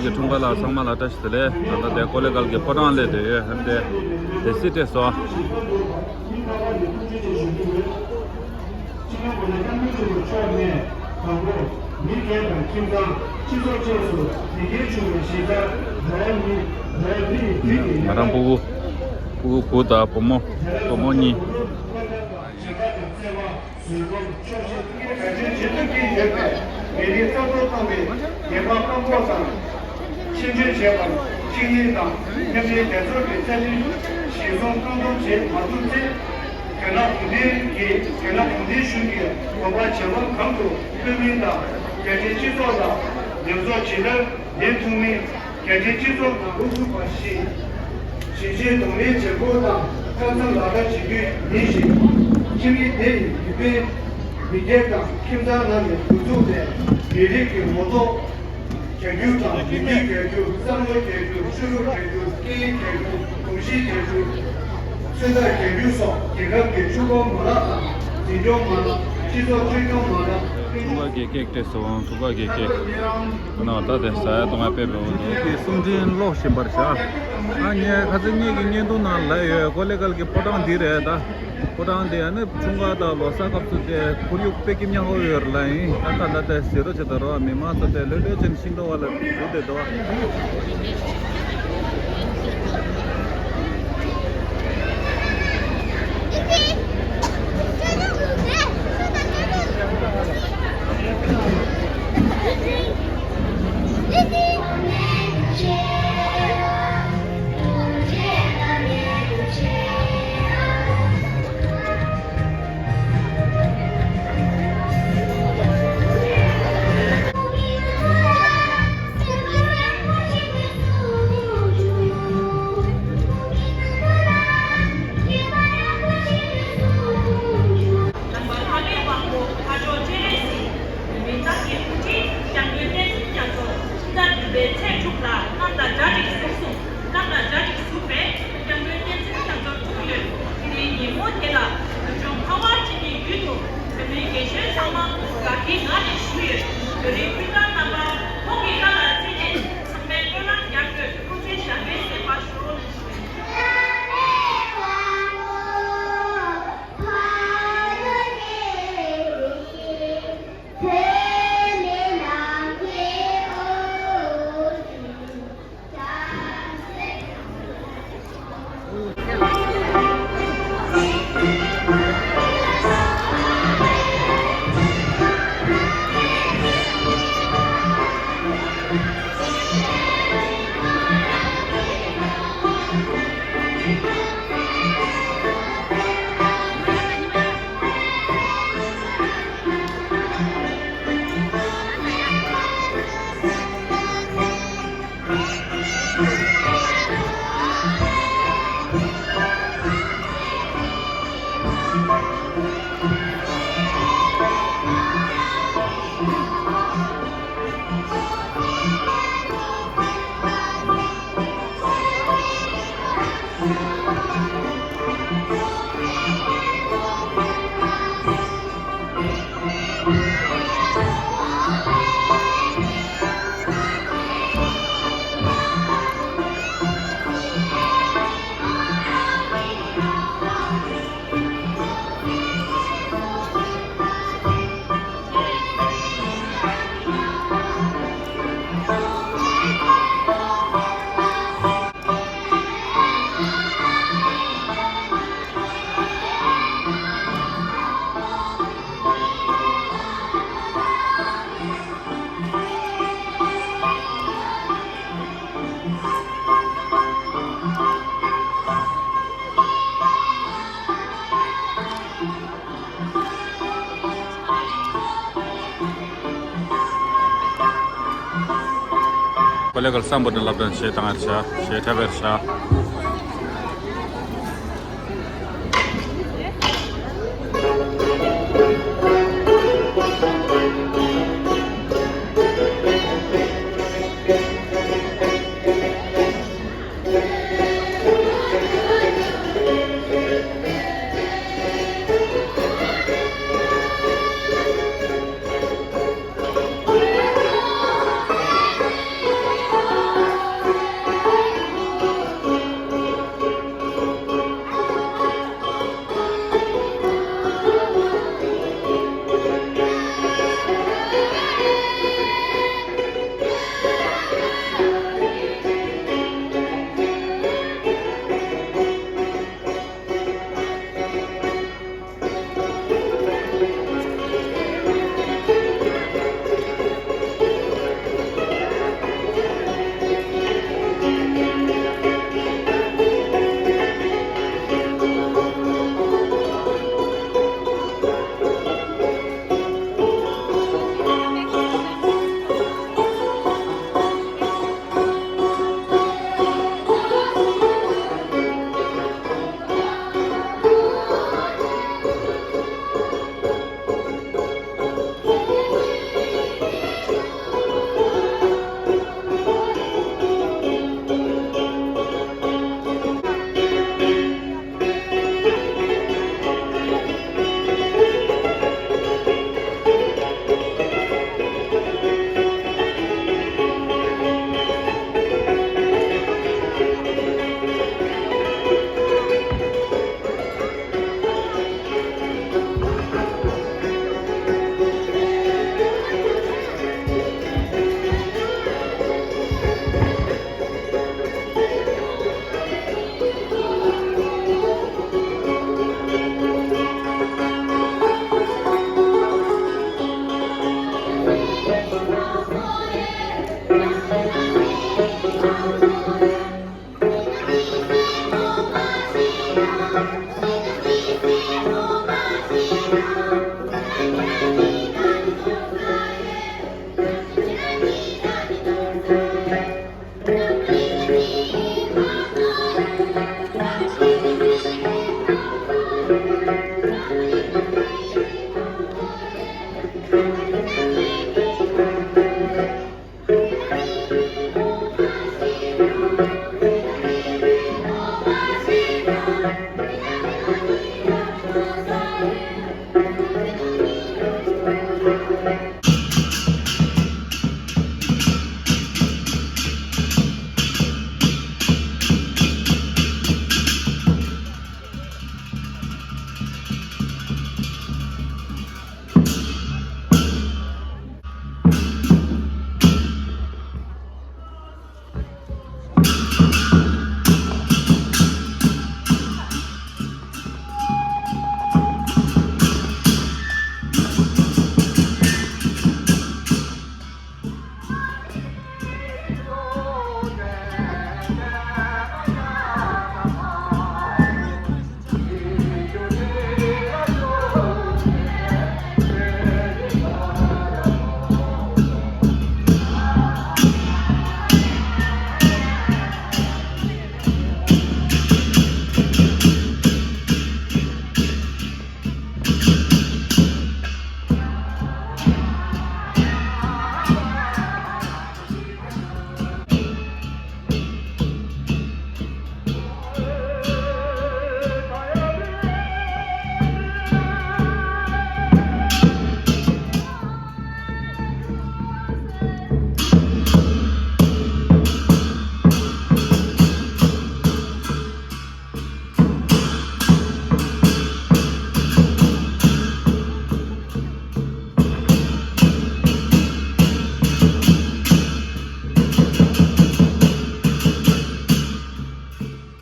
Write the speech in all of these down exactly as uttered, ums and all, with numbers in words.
གི་འཁྲུངས་སྐར་ལ་ཚང་མ་ལ་བཀྲ་ཤིས་བདེ་ལེགས། ད་ལྟ་དེ་ཀོ་ལེ་གལ་གྱི་ཕོ་བྲང་སླེབས་བསྡད་ཡོད། ཧན་དེ་དེ་སྲིད་དེ་སོ། ང་རང་ཕྲུ་གུ་ཕྲུ་གུ་བུ་དང་བུ་མོ། བུ་མོ་གཉིས། བཟོད་སྒོམ་ཆོག་ཤེས་ཀྱི་གལ་ཆེན་ཇེ་མཐོར་བསྐྱེད་ཡོད་པས། མི་རིགས་རྩ་གཏོར་བཏང་བའི་རྒྱལ་ཁབ་བཀག་འགོག་དང་། ཕྱིར་འཐེན་བྱས་པར་ཆིངས་ཡིག་དང་མཉམ་འབྲེལ་རྒྱལ་ཚོགས་ཀྱི་རྩ་ཁྲིམས་གཞིར་བཟུང་བཀག་སྡོམ་བྱེད་མ་ཐུབ་ཚེ། རྒྱ་ནག་གུང་ཁྲན་གྱིས་རྒྱ་ནག་གུང་ཁྲན་གཞུང་གི་དགོངས་པ་ཇེ་བང་གང་དུ་འཕོས་མིན་དང་། རྒྱ་ཆེའི་སྤྱི་ཚོགས་ལ་ཉམས་གསོ་ཇི་ལྟར་ལེན་ཐུབ་མིན། རྒྱ་ཆེའི་སྤྱི་ཚོགས་ནང་འགོ་ཚུགས་པ་ཞིག་ཞི་བྱེད་གདོང་ལེན་བྱེད་སྒོ་དང་མཐའ་མཚམས་ལག་བསྟར་བྱེད་རྒྱུ་ཡིན་ཞིང་། ཁྱིམ་མི་དེ་ཡི་མི་དཔོན་མི་སྒེར་དང་ཁྱིམ་ཚང་རྣམས་ནས་འགོ་ཚུགས་ནས་མི་རིགས་ཀྱི་ངོ་ཐོག་བྱ་རྒྱུ་དང་། མི་རྒྱུད་རྒྱག་རྒྱུ། བསམ་བློ་རྒྱག་རྒྱུ། ཆོས་ལུགས་རྒྱག་རྒྱུ། སྐད་ཡིག་རྒྱག་རྒྱུ། གོམས་གཤིས་རྒྱག་རྒྱུ། ཚོན་མདོག་རྒྱག་རྒྱུ་སོགས་རྒྱལ་ཁབ་ཀྱི་ཆོས་ཁོར་མ་ལག་དང་འཛིན་སྐྱོང་མ་ལག་སྤྱི་ཚོགས་བཅོས་སྐྱོང་མ་ལག་འཁྲུངས་སྐར་གྱི་ཀེག་སྤྲད་སོང་། འཁྲུངས་སྐར་གྱི་ཀེག་ཁོ་ན་ད་དེ་ཟ་ཡ་བཏུང་ཡ་དཔེ་བོ་འདུག་དེ་གསུང་འཕྲིན་ཀློག་བཞིན་པར་བྱ། ཨ་ངས་ཁ་སང་ངེད་ཀྱི་བརྙན་ཐུང་ནང་ལབ་ཡོད། ཀོ་ལེ་གལ་གྱི་ཕོ་བྲང་འདི་རེད་ད། ཕོ་བྲང་འདི་ཨ་ནི་འཁྲུངས་སྐར་དང་ལོ་གསར་སྐབས་སུ་དེ་ཁོར་ཡུག་དཔེ་སྐྱིད་ཉག་ཧོ་ཡོད་རེད་ལ། ཡིན་ད་ད་ད་དེ་ཟེར་རོ་བྱེད་ད་རོ། མི་མང་ཚོ་དེ་ལྷོད་ལྷོད་བྱས་ནས་ཤིང་སྡོང་བ་ལ་འདུག་དེ་འདུག་རྣམ་པ་ལྷ་མོའི་དབང་པོ་ལྷ་མཆོག་སྤྱན་རས་གཟིགས། བོད་མིའི་རྩ་བའི་སྐུ་ཕྲེང་སྐྱབས་མགོན་བསྟན་འཛིན་རྒྱ་མཚོ་ཕྱི་ཟླ་བདུན་པའི་ཚེས་དྲུག་ལ་གནམ་དང་འཇའ་གཅིག་ཟུག་གསུངས། གནམ་དང་འཇའ་གཅིག་ཟུག་པས་སྐྱབས་མགོན་བསྟན་འཛིན་རྒྱ་མཚོ་འཁྲུངས་ཡོད། དེ་རིང་ཉིན་མོ་དེ་ལ་བོད་ལྗོངས་ཁ་བ་ཅན་གྱི་ཡུལ་དུ་བོད་མིའི་རྒན་གཞོན་ཚང་མ་དགའ་སྐྱིད་ངང་ནས་བཞུགས་ཡོད། བོད་རིགས་སྤུན་ཟླ་རྣམ་པ་ཁོང་གི་བཀའ་ལ་བརྩིས་ནས་ཚང་མས་སྨོན་ལམ་རྒྱག་དགོས། སྐུ་ཚེ་ཞབས་པད་བརྟན་པར་ཤོག། ཀོ་ལེ་གལ་སམ་བྷོ་ཊ་སློབ་གྲྭ་ཞེས་དང་ཡར་བྱ། ཞེས་ཁྲ་བེར་བྱ།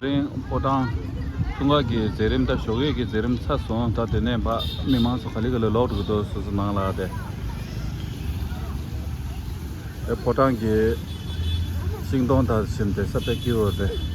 རིང་ཕོ་བྲང་འཁྲུངས་སྐར་གྱི་མཛད་རིམ་དང་ཞོགས་ཀས་ཀྱི་མཛད་རིམ་ཚར་སོང་། ད་དེ་ནས་ཕར་མི་མང་ཚོ་ག་ལེ་ག་ལེ་ལོག་འགྲོ་གི་འདུག་སོ་སོ་ནང་ལ། དེ་དེ་ཕོ་བྲང་གི་ཤིང་སྡོང་དང་བཞིན་དེ་ས་དཔེ་སྐྱིད་པོ་རེད།